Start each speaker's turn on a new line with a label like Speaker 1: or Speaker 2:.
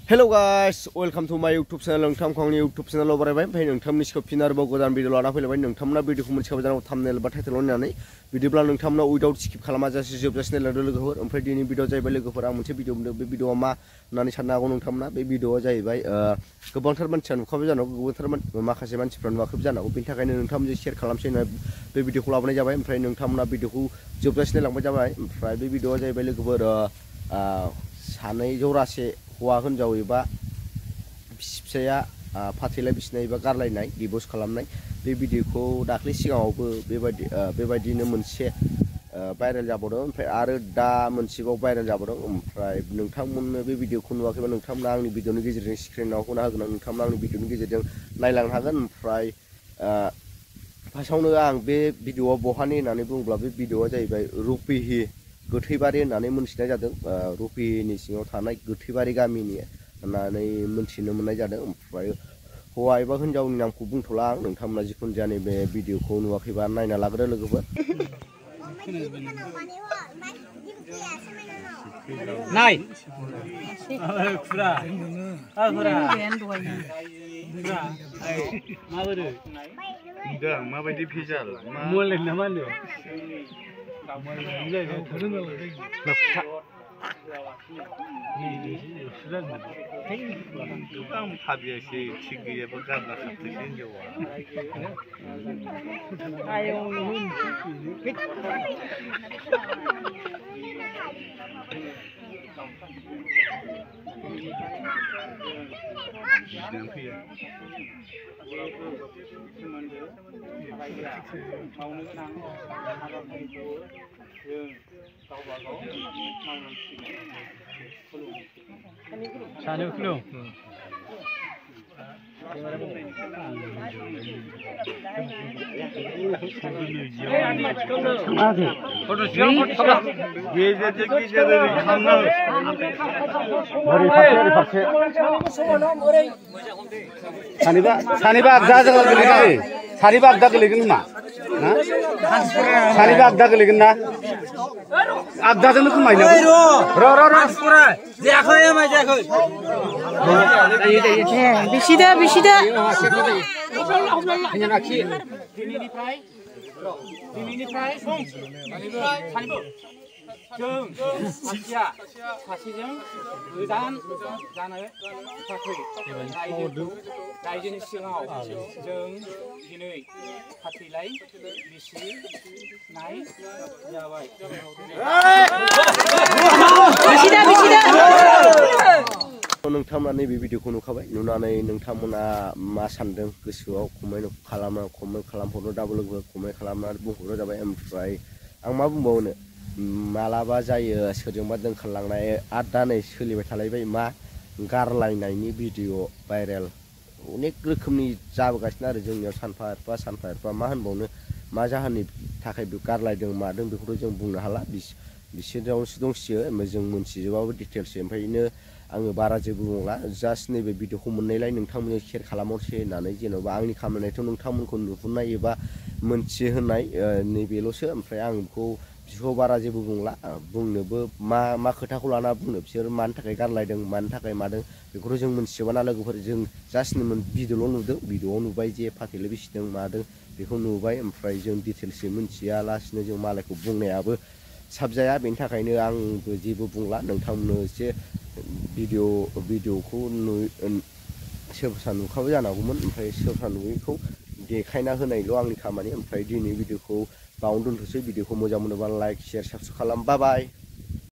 Speaker 1: Hello guys, welcome to my YouTube channel. नोंथांखौ आंनि YouTube channel आव बरायबाय। ओमफ्राय नोंथांनि फिन आरोबाव गोदान भिडिअ लाना फैलायबाय। नोंथांमोना भिडिअखौ मोनथिखाबाय जानांगौ थाम्बनेल बा टाइटेलाव नायनानै बिदिब्ला नोंथांमोना उइदाउट स्किप खालामाजासे जोबजासिम नायलांदो लोगोफोर। ओमफ्राय दिनै भिडिअ जाहैबाय लोगोफोर आं मोनसे भिडिअ मोनदों। बे भिडिअआ मा होननानै साननो हागौ नोंथांमोना। बे भिडिअआ जाहैबाय गोबांथार मानसिया नुखाबाय जानांगौ, गोबांथार माखासे मानसिफ्रा नुवाखैबो जानांगौ। बेनि थाखायनो नोंथांमोनजों शेयार खालामसै होनना बे भिडिअखौ लाबोनाय जाबाय। ओमफ्राय नोंथांमोना भिडिअखौ जोबजासिम नायलांबाय जाबाय। ओमफ्राय बे भिडिअआ जाहैबाय लोगोफोर सानै जरासे हौवा हिनजाव एबा फिसाया फाथैलाय बिसिनाय एबा गारलायनाय डिभर्स खालामनाय बे भिडिअखौ दाख्लै सिगाङावबो बेबायदिनो मोनसे भाइरेल जाबावदों। ओमफ्राय आरो दा मोनसेबाव भाइरेल जाबावदों। ओमफ्राय नोंथांमोननो बे भिडिअखौ नुवाखैबा नोंथांमोना आंनि भिडिअनि गेजेरजों स्क्रिनाव होना होगोन आं नोंथांमोना आंनि भिडिअनि गेजेरजों नायलांनो हागोन। ओमफ्राय फार्स्टआवनो आं बे भिडिअआ बहानि होननानै बुङोब्ला बे भिडिअआ जाहैबाय रुपिहि गोथैबारि होननानै मोनथिनाय जादों। रुपिहिनि सिङाव थानाय गोथैबारि गामिनि होननानै मोनथिनो मोननाय जादों। ओमफ्राय हौवा एबा हिनजावनि नामखौ बुंथ'ला आं, नोंथांमोना जिखुनु जाया नैबे भिडिअखौ नुवाखैबा नायना लाग्रो लोगोफोर।
Speaker 2: नाय
Speaker 3: माबायदि भेजाल आं भाबियासै थिग गैयाबा गारना खारथोंसै हिनजावा।
Speaker 2: सानो खुलुम
Speaker 4: सानिबा आगदा गोलैगोन, सानिबा आगदा गोलैगोन मा सानिबा आगदा गोलैगोन ना आगदाजोंनो खोमायनो
Speaker 5: बिसिदा
Speaker 2: जों मानसिया सासेजों गोजान जानो थाखाय रायजोनि सिगाङाव जों दिनै फाथैलाय बिसिनाय जाबाय।
Speaker 1: नोंथांमोना नैबे भिडिअखौ नुखाबाय, नुनानै नोंथांमोना मा सानदों गोसोआव कमेन्ट खालामहरनो दाबो लोगो कमेन्ट खालामनानै बुंहरनो जाबाय। ओमफ्राय आं मा बुंबावनो, मालाबा जायो सोरजोंबा दोनखारलांनाय आरो दा नै सोलिबाय थालायबाय मा गारलायनायनि भिडिअ भाइरेल अनेक रोखोमनि जाबोगासिनो आरो जोंनियाव सानफा एफा मा होनबावनो, मा जाहोननि थाखाय गारलायदों मादों बेखौथ' जों बुंनो हाला, बिसोरनावसो दंसियो जों मोनथिजोबाबो डिटेल्सै। ओमफ्रायनो आङो बारा जेबो बुंला, जास्ट नैबे भिडिअखौ मोननायलाय नोंथांमोनजों शेयार खालामहरसै होननानै, जेन'बा आंनि खामानियाथ' नोंथांमोनखौ नुहुरनाय एबा मोनथिहोनाय नैबेल'सो। ओमफ्राय आं बिखौ बारा जेबो बुंला, बुंनोबो मा खोथाखौ लाना बुंनो, बिसोर मानि थाखाय गारलायदों मानि थाखाय मादों बेखौथ' जों मोनथिजोबा ना लोगोफोर। जों जास्ट भिडिअल' नुदों, भिडिअआव नुबाय जे फाथैलाय बिसिदों मादों बेखौ नुबाय। ओमफ्राय जों डिटेल्सै मोनथियालासिनो जों मालायखौ बुंनायाबो साबजाया, बेनि थाखायनो आंबो जेबो बुंला। नोंथांमोननो एसे भिडिअखौ सोरबा नुखाबाय जानांगौमोन, ओमफ्राय सोरबा नुयैखौ देखायना होनायल' आंनि खामानि। ओमफ्राय दिनै भिडिअखौ बावनो दोनथ'सै। भिडिअखौ मोजां मोनोबा लाइक शेयार साबस्क्राइब खालाम। बाय बाय।